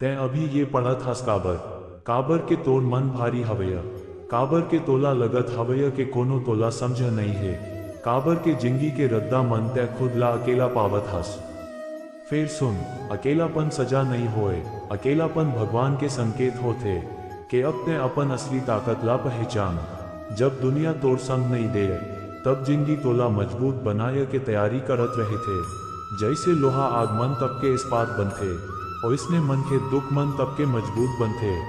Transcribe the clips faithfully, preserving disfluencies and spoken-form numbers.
तैं अभी ये पढ़त हस काबर? काबर के तोर मन भारी हवय? काबर के तोला लगत हवय के कोनो तोला समझ नइ हे? काबर के जिंदगी के रद्दा मन तैं खुद ला अकेला पावत हस? फेर सुन, अकेलापन सजा नइ होय, अकेलापन भगवान के संकेत होथे, के अब तैं अपन असली ताकत ला पहचान। जब दुनिया तोर संग नइ दे, तब जिंदगी तोला मजबूत बनाय के तैयारी करत रहिथे। जइसे लोहा आग मन तपके इस्पात बनथे, ओइसने मनखे दुख मन तपके मजबूत बनथे।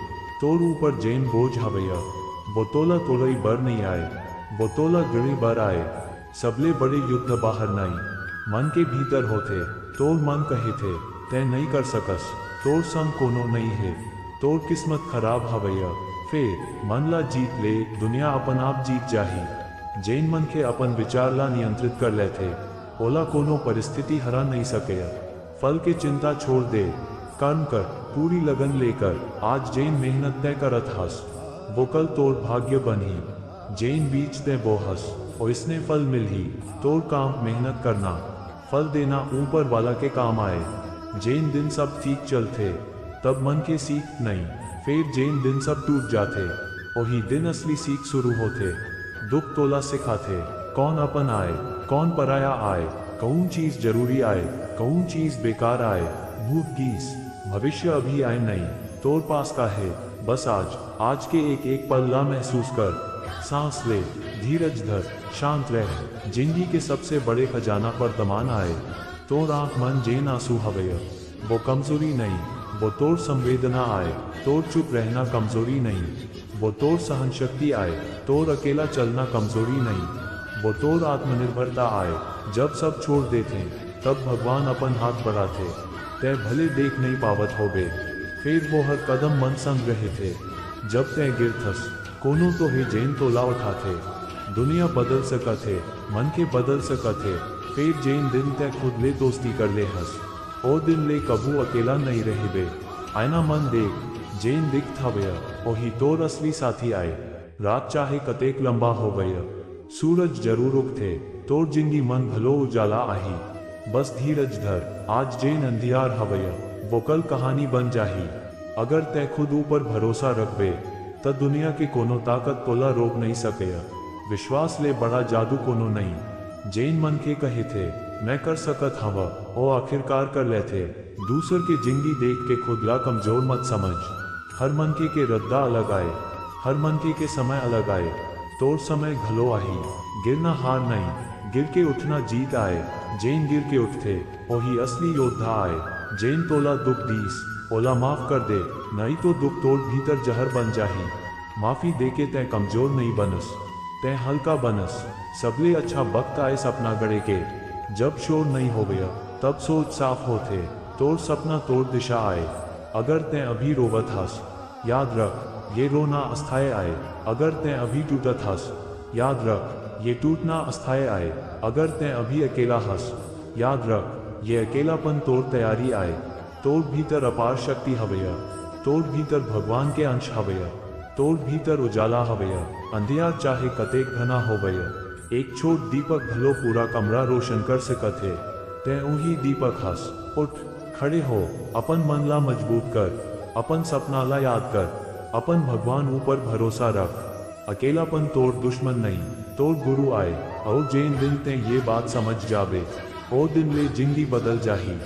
तोर ऊपर जेन बोझ हवय, वो तोला तोड़ई बर नइ आय, वो तोला गढ़े बर आय। सबले बड़े युद्ध बाहर नइ, मन के भीतर होथे। तोर मन कहिथे, तैं नइ कर सकस, तोर संग कोनो नइ हे, तोर किस्मत खराब हवय। फेर मन ला जीत ले, दुनिया अपन आप जीत जाही। जेन मनखे अपन विचार ला नियंत्रित कर लेथे, ओला कोनो परिस्थिति हरा नइ सकय। फल के चिंता छोड़ दे, कर्म कर, पूरी लगन लेकर। आज जेन मेहनत तैं करत हस, वो कल तोर भाग्य बनही। जेन बीज तैं बोहस, ओइसने फल मिलही। तोर काम मेहनत करना, फल देना ऊपर वाला के काम आय। जेन दिन सब ठीक चलथे, तब मन के सीख नइ, फेर जेन दिन सब टूट जाथे, ओही दिन असली सीख शुरू होथे। दुख तोला सिखाथे, कौन अपन आय, कौन पराया आय, कौन चीज जरूरी आय, कौन चीज बेकार आय। भूत गीस, भविष्य अभी आय नइ, तोर पास का हे, बस आज, आज के एक एक पल ला महसूस कर। सांस ले, धीरज धर, शांत रह। जिंदगी के सबसे बड़े खजाना वर्तमान आय। तोर आंख मन जेन आंसू हवय, वो कमजोरी नइ, वो तोर संवेदना आय। तोर चुप रहना कमजोरी नइ, वो तोर सहन शक्ति आय। तोर अकेला चलना कमजोरी नइ, वो तोर आत्मनिर्भरता आय। जब सब छोड़ देथे, तब भगवान अपन हाथ बढ़ाथे। तैं भले देख नइ पावत होबे, फेर वो हर कदम मन संग रहिथे। जब तैं गिरथस, कोनो तो हे जेन तोला उठाथे। दुनिया बदल सकत हे, मनखे बदल सकत हे, फेर जेन दिन तैं खुद ले दोस्ती कर ले हस, ओ दिन ले कभू अकेला नइ रहिबे। आईना मन देख, जेन दिखत हवय, ओही तोर असली साथी आय। रात चाहे कतेक लंबा होवय, सूरज जरूर उगथे, तोर जिंदगी मन घलो उजाला आही। बस धीरज धर, आज जेन अंधियार हवय, वो कल कहानी बन जाही। अगर तैं खुद ऊपर भरोसा रखबे, त दुनिया के कोनो ताकत तोला रोक नइ सकय। विश्वास ले बड़ा जादू कोनो नइ। जेन मनखे कहिथे, "मैं कर सकत हवं," ओ आखिरकार कर लेथे। दूसर के जिंदगी देख के खुद ला कमजोर मत समझ। हर मनखे के रद्दा अलग आय, हर मनखे के समय अलग आय। तोर समय घलो आही। गिरना हार नइ, गिर के उठना जीत आय। जेन गिर के उठथे, ओही असली योद्धा आय। जेन तोला दुख दीस, ओला माफ कर दे, नइ तो दुख तोर भीतर जहर बन जाही। माफी देके तैं कमजोर नइ बनस, तैं हल्का बनस। सबले अच्छा बखत आय सपना गढ़े के, जब शोर नइ होवय, तब सोच साफ होथे। तोर सपना तोर दिशा आय। अगर तैं अभी रोवत हस, याद रख, ये रोना अस्थायी आय। अगर तैं अभी टूटत हस, याद रख, ये टूटना अस्थायी आय। अगर तैं अभी अकेला हस, याद रख, ये अकेलापन तोर तैयारी आय। तोर भीतर अपार शक्ति हवय, तोर भीतर भगवान के अंश हवय, तोर भीतर उजाला हवय। अंधियार चाहे कतेक घना होवय, एक छोट दीपक घलो पूरा कमरा रोशन कर सकत हे। तैं उही दीपक हस। उठ, खड़े हो, अपन मन ला मजबूत कर, अपन सपना ला याद कर, अपन भगवान ऊपर भरोसा रख। अकेलापन तोर दुश्मन नइ, तोर गुरु आय। अउ जेन दिन तैं ये बात समझ जाबे, ओ दिन ले जिंदगी बदल जाही।